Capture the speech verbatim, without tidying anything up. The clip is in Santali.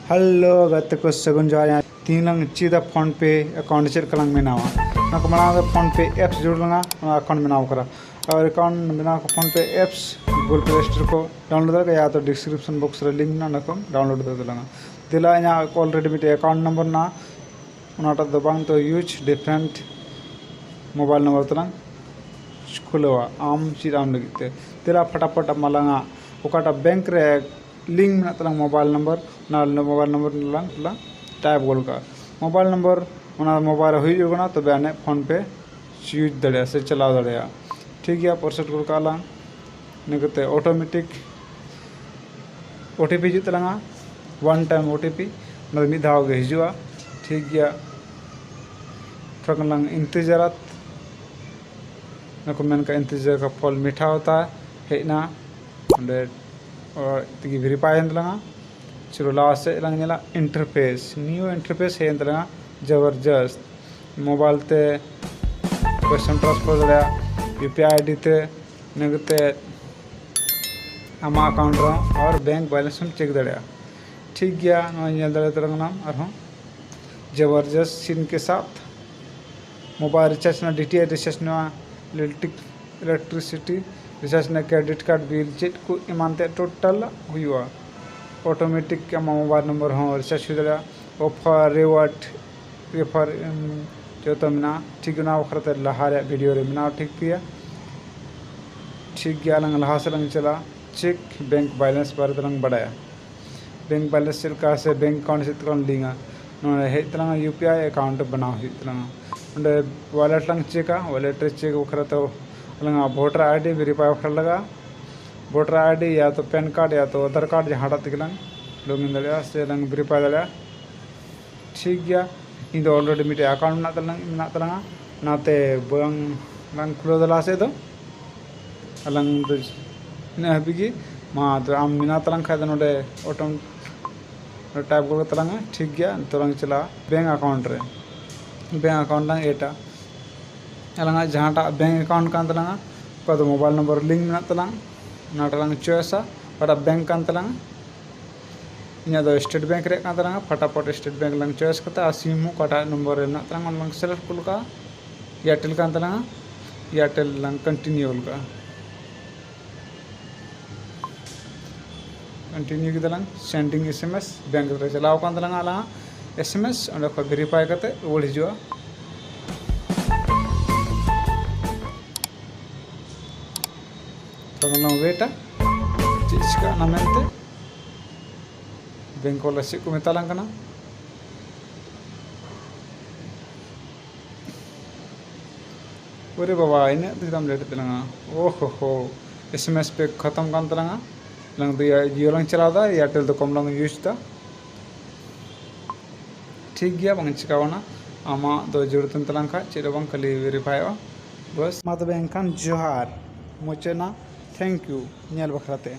ᱦᱮᱞᱳ ᱜᱟᱛᱮ ᱠᱚ, ᱥᱟᱹᱜᱩᱱ ᱡᱚᱦᱟᱨ᱾ ᱛᱮᱦᱮᱧ ᱞᱟᱝ ᱪᱮᱫᱟ PhonePe account ᱪᱮᱫ ᱞᱮᱠᱟ ᱞᱟᱝ ᱵᱮᱱᱟᱣᱟ᱾ ᱚᱱᱟ ᱠᱚ ᱢᱟᱲᱟᱝ ᱨᱮ PhonePe apps ᱡᱟᱹᱨᱩᱲ ᱞᱟᱝᱟ, ᱚᱱᱟ account ᱵᱮᱱᱟᱣ ᱠᱟᱱᱟ᱾ ᱟᱨ account ᱵᱮᱱᱟᱣ ᱠᱚ PhonePe apps Google Play Store ᱠᱚ download ᱫᱟᱲᱮᱭᱟᱜᱼᱟ, ᱭᱟ ᱛᱚ description box ᱨᱮ link ᱢᱮᱱᱟᱜᱼᱟ, ᱚᱱᱟ ᱠᱚ download ᱫᱟᱲᱮᱭᱟᱜ ᱛᱟᱞᱟᱝᱟ᱾ ᱫᱮᱞᱟ, ᱤᱧᱟᱹᱜ already ᱢᱤᱫᱴᱮᱡ account number ᱢᱮᱱᱟᱜᱼᱟ, ᱚᱱᱟᱴᱟᱜ ᱫᱚ ᱵᱟᱝ ᱛᱚ use different mobile number ᱛᱟᱞᱟᱝ ᱠᱷᱩᱞᱟᱹᱣᱟ ᱟᱢ ᱪᱮᱫ ᱟᱢ ᱞᱟᱹᱜᱤᱫ ᱛᱮ᱾ ᱫᱮᱞᱟ ᱯᱷᱟᱴᱟᱯᱷᱟᱴ ᱟᱢ ᱟᱞᱟᱝᱟᱜ ᱚᱠᱟᱴᱟᱜ bank ᱨᱮ link ᱢᱮᱱᱟᱜ ᱛᱟᱞᱟᱝ mobile number, ᱚᱱᱟ mobile number ᱞᱟᱝ ᱞᱟᱝ type ᱜᱚᱫ ᱠᱟᱜᱼᱟ᱾ Mobile number ᱚᱱᱟ mobile ᱨᱮ ᱦᱩᱭᱩᱜ ᱠᱟᱱᱟ, ᱛᱚᱵᱮ ᱟᱹᱱᱤᱡ PhonePe use ᱫᱟᱲᱮᱭᱟᱜᱼᱟ ᱥᱮ ᱪᱟᱞᱟᱣ ᱫᱟᱲᱮᱭᱟᱜᱼᱟ᱾ ᱴᱷᱤᱠ ᱜᱮᱭᱟ, proceed ᱜᱚᱫ ᱠᱟᱜᱼᱟ ᱞᱟᱝ᱾ ᱤᱱᱟᱹ ᱠᱟᱛᱮ automatic OTP ᱦᱤᱡᱩᱜ ᱛᱟᱞᱟᱝᱟ, one time OTP, ᱚᱱᱟ ᱫᱚ ᱢᱤᱫ ᱫᱷᱟᱣ ᱜᱮ ᱦᱤᱡᱩᱜᱼᱟ᱾ ᱴᱷᱤᱠ ᱜᱮᱭᱟ, ᱛᱷᱚᱲᱟ ᱜᱟᱱ ᱞᱟᱝ ᱤᱱᱛᱮᱡᱟᱨᱟᱛ᱾ ᱚᱱᱟ ᱠᱚ ᱢᱮᱱ ᱠᱟᱜ, ᱤᱱᱛᱮᱡᱟᱨ ᱠᱟ ᱯᱷᱚᱞ ᱢᱤᱴᱷᱟ ᱦᱳᱛᱟ ᱦᱮᱡ ᱮᱱᱟ᱾ ᱚᱸᱰᱮ ᱚ, ᱛᱮᱜᱮ verify ᱮᱱ ᱛᱟᱞᱟᱝᱟ᱾ ᱪᱚᱞᱚ ᱞᱟᱦᱟ ᱥᱮᱫ ᱞᱟᱝ ᱧᱮᱞᱟ, interface, new interface ᱦᱮᱡ ᱮᱱ ᱛᱟᱞᱟᱝᱟ᱾ ᱡᱚᱵᱚᱨᱡᱚᱥᱛ, mobile ᱛᱮ ᱯᱚᱭᱥᱟᱢ transfer ᱫᱟᱲᱮᱭᱟᱜᱼᱟ, UPI ID ᱛᱮ᱾ ᱤᱱᱟᱹ ᱠᱟᱛᱮ ᱟᱢᱟᱜ account ᱨᱮᱦᱚᱸ ᱟᱨ bank balance ᱮᱢ check ᱫᱟᱲᱮᱭᱟᱜᱼᱟ᱾ ᱴᱷᱤᱠ ᱜᱮᱭᱟ, ᱱᱚᱜᱼᱚᱭ ᱧᱮᱞ ᱫᱟᱲᱮ ᱛᱟᱞᱟᱝ ᱠᱟᱱᱟᱢ ᱟᱨᱦᱚᱸ ᱡᱚᱵᱚᱨᱡᱚᱥᱛ ᱥᱤᱱ ᱠᱮ ᱥᱟᱛᱷ᱾ Mobile recharge ᱨᱮᱱᱟᱜ, DTH recharge ᱨᱮᱱᱟᱜ, electric electricity recharge ᱨᱮᱱᱟᱜ, credit card bill, ᱪᱮᱫ ᱠᱚ ᱮᱢᱟᱱ ᱛᱮ total ᱦᱩᱭᱩᱜᱼᱟ᱾ Automatic ᱟᱢᱟᱜ mobile number ᱦᱚᱸ recharge ᱦᱩᱭ ᱫᱟᱲᱮᱭᱟᱜᱼᱟ᱾ Offer, reward, refer, ᱮᱢ, ᱡᱚᱛᱚ ᱢᱮᱱᱟᱜᱼᱟ᱾ ᱴᱷᱤᱠ, ᱚᱱᱟ ᱵᱟᱠᱷᱨᱟ ᱛᱮ ᱞᱟᱦᱟ ᱨᱮᱭᱟᱜ video ᱨᱮ ᱢᱮᱱᱟᱜᱼᱟ, ᱴᱷᱤᱠ ᱜᱮᱭᱟ᱾ ᱴᱷᱤᱠ ᱜᱮᱭᱟ, ᱟᱞᱟᱝ ᱞᱟᱦᱟ ᱥᱮᱫ ᱞᱟᱝ ᱪᱟᱞᱟᱜᱼᱟ᱾ Check bank balance ᱵᱟᱨᱮ ᱛᱮᱞᱟᱝ ᱵᱟᱲᱟᱭᱟ᱾ Bank balance ᱪᱮᱫ ᱞᱮᱠᱟ ᱥᱮ bank account ᱪᱮᱫ ᱞᱮᱠᱟ ᱞᱤᱝᱠᱟ᱾ ᱱᱚᱰᱮ ᱦᱮᱡ ᱛᱟᱞᱟᱝᱟ, UPI account ᱵᱮᱱᱟᱣ ᱦᱩᱭᱩᱜ ᱛᱟᱞᱟᱝᱟ᱾ ᱚᱸᱰᱮ wallet ᱞᱟᱝ ᱪᱮᱠᱟ, wallet ᱨᱮ check ᱵᱟᱠᱷᱨᱟ ᱛᱮ ᱟᱞᱟᱝᱟᱜ voter ID verify ᱵᱟᱠᱷᱨᱟ ᱞᱟᱜᱟᱜᱼᱟ᱾ Voter ID ᱭᱟ ᱛᱚ PAN card ᱭᱟ ᱛᱚ Aadhaar card, ᱡᱟᱦᱟᱸᱴᱟᱜ ᱛᱮᱜᱮ ᱞᱟᱝ login ᱫᱟᱲᱮᱭᱟᱜᱼᱟ ᱥᱮ ᱞᱟᱝ verify ᱫᱟᱲᱮᱭᱟᱜᱼᱟ᱾ ᱴᱷᱤᱠ ᱜᱮᱭᱟ, ᱤᱧ ᱫᱚ already ᱢᱤᱫᱴᱮᱡ account ᱢᱮᱱᱟᱜ ᱛᱟᱞᱟᱝ, ᱢᱮᱱᱟᱜ ᱛᱟᱞᱟᱝᱟ, ᱚᱱᱟᱛᱮ ᱵᱟᱝ ᱞᱟᱝ ᱠᱷᱩᱞᱟᱹᱣ ᱫᱟ ᱞᱟᱦᱟ ᱥᱮᱫ ᱫᱚ᱾ ᱟᱞᱟᱝ ᱫᱚ ᱤᱱᱟᱹᱜ ᱦᱟᱹᱵᱤᱡ ᱜᱮ᱾ ᱢᱟ ᱛᱚᱵᱮ ᱟᱢ ᱢᱮᱱᱟᱜ ᱛᱟᱞᱟᱝ ᱠᱷᱟᱡ ᱫᱚ ᱱᱚᱰᱮ auto type ᱜᱚᱫ ᱛᱟᱞᱟᱝᱟ᱾ ᱴᱷᱤᱠ ᱜᱮᱭᱟ, ᱱᱤᱛᱚᱜ ᱞᱟᱝ ᱪᱟᱞᱟᱜᱼᱟ bank account ᱨᱮ᱾ Bank account ᱞᱟᱝ add ᱟ᱾ ᱟᱞᱟᱝᱟᱜ ᱡᱟᱦᱟᱸᱴᱟᱜ bank account ᱠᱟᱱ ᱛᱟᱞᱟᱝᱟ, ᱚᱠᱟ ᱫᱚ mobile number link ᱢᱮᱱᱟᱜ ᱛᱟᱞᱟᱝ, ᱚᱱᱟᱴᱟᱜ ᱞᱟᱝ choice ᱟ᱾ ᱚᱠᱟᱴᱟᱜ bank ᱠᱟᱱ ᱛᱟᱞᱟᱝᱟ, ᱤᱧᱟᱹᱜ ᱫᱚ ᱥᱴᱮᱴ ᱵᱮᱝᱠ ᱨᱮᱭᱟᱜ ᱠᱟᱱ ᱛᱟᱞᱟᱝᱟ᱾ ᱯᱷᱟᱴᱟᱯᱷᱟᱴ ᱥᱴᱮᱴ ᱵᱮᱝᱠ ᱞᱟᱝ ᱪᱚᱭᱮᱥ ᱠᱟᱛᱮ ᱟᱨ ᱥᱤᱢ ᱦᱚᱸ ᱚᱠᱟᱴᱟᱜ ᱱᱚᱢᱵᱚᱨ ᱨᱮ ᱢᱮᱱᱟᱜ ᱛᱟᱞᱟᱝᱟ ᱚᱱᱟ ᱞᱟᱝ ᱥᱤᱞᱮᱠᱴ ᱜᱚᱫ ᱠᱟᱜᱼᱟ᱾ ᱮᱭᱟᱨᱴᱮᱞ ᱠᱟᱱ ᱛᱟᱞᱟᱝᱟ, ᱮᱭᱟᱨᱴᱮᱞ ᱞᱟᱝ ᱠᱚᱱᱴᱤᱱᱤᱭᱩ ᱜᱚᱫ ᱠᱟᱜᱼᱟ᱾ ᱠᱚᱱᱴᱤᱱᱤᱭᱩ ᱠᱮᱫᱟ ᱞᱟᱝ᱾ ᱥᱮᱱᱰᱤᱝ ᱮᱥ ᱮᱢ ᱮᱥ, ᱵᱮᱝᱠ ᱨᱮ ᱪᱟᱞᱟᱣ ᱠᱟᱱ ᱛᱟᱞᱟᱝᱟ ᱟᱞᱟᱝᱟᱜ ᱮᱥ ᱮᱢ ᱮᱥ, ᱚᱸᱰᱮ ᱠᱷᱚᱱ ᱵᱷᱮᱨᱤᱯᱷᱟᱭ ᱠᱟᱛᱮ ᱨᱩᱣᱟᱹᱲ ᱦᱤᱡᱩᱜᱼᱟ᱾ ᱛᱚᱵᱮ ᱞᱟᱝ ᱣᱮᱴᱟ ᱪᱮᱫ ᱪᱤᱠᱟᱹᱜ ᱠᱟᱱᱟ ᱢᱮᱱᱛᱮ᱾ ᱵᱮᱝᱠ ᱵᱟᱞᱟ ᱪᱮᱫ ᱠᱚ ᱢᱮᱛᱟ ᱞᱟᱝ ᱠᱟᱱᱟ᱾ ᱚᱨᱮ ᱵᱟᱵᱟ, ᱤᱱᱟᱹᱜ ᱫᱤᱱ ᱫᱟᱢ ᱞᱮᱴ ᱛᱟᱞᱟᱝᱟ᱾ ᱳᱦᱳ ᱦᱳ, ᱮᱥ ᱮᱢ ᱮᱥ ᱯᱮᱠ ᱠᱷᱟᱛᱚᱢ ᱠᱟᱱ ᱛᱟᱞᱟᱝᱟ᱾ ᱞᱟᱝ ᱫᱚ ᱡᱤᱭᱳ ᱞᱟᱝ ᱪᱟᱞᱟᱣ ᱮᱫᱟ, ᱮᱭᱟᱨᱴᱮᱞ ᱫᱚ ᱠᱚᱢ ᱞᱟᱝ ᱤᱭᱩᱡᱽ ᱮᱫᱟ᱾ ᱴᱷᱤᱠ ᱜᱮᱭᱟ, ᱵᱟᱝ ᱪᱤᱠᱟᱣ ᱠᱟᱱᱟ᱾ ᱟᱢᱟᱜ ᱫᱚ ᱡᱟᱹᱨᱩᱲ ᱛᱟᱦᱮᱱ ᱛᱟᱞᱟᱝ ᱠᱷᱟᱡ ᱪᱮᱫ ᱦᱚᱸ ᱵᱟᱝ, ᱠᱷᱟᱹᱞᱤ ᱵᱷᱮᱨᱤᱯᱷᱟᱭᱚᱜᱼᱟ ᱵᱟᱥ᱾ ᱢᱟ ᱛᱚᱵᱮ ᱮᱱᱠᱷᱟᱱ ᱡᱚᱦᱟᱨ, ᱢᱩᱪᱟᱹᱫ ᱮᱱᱟ᱾ ᱛᱷᱮᱝᱠ ᱭᱩ ᱧᱮᱞ ᱵᱟᱠᱷᱨᱟ ᱛᱮ᱾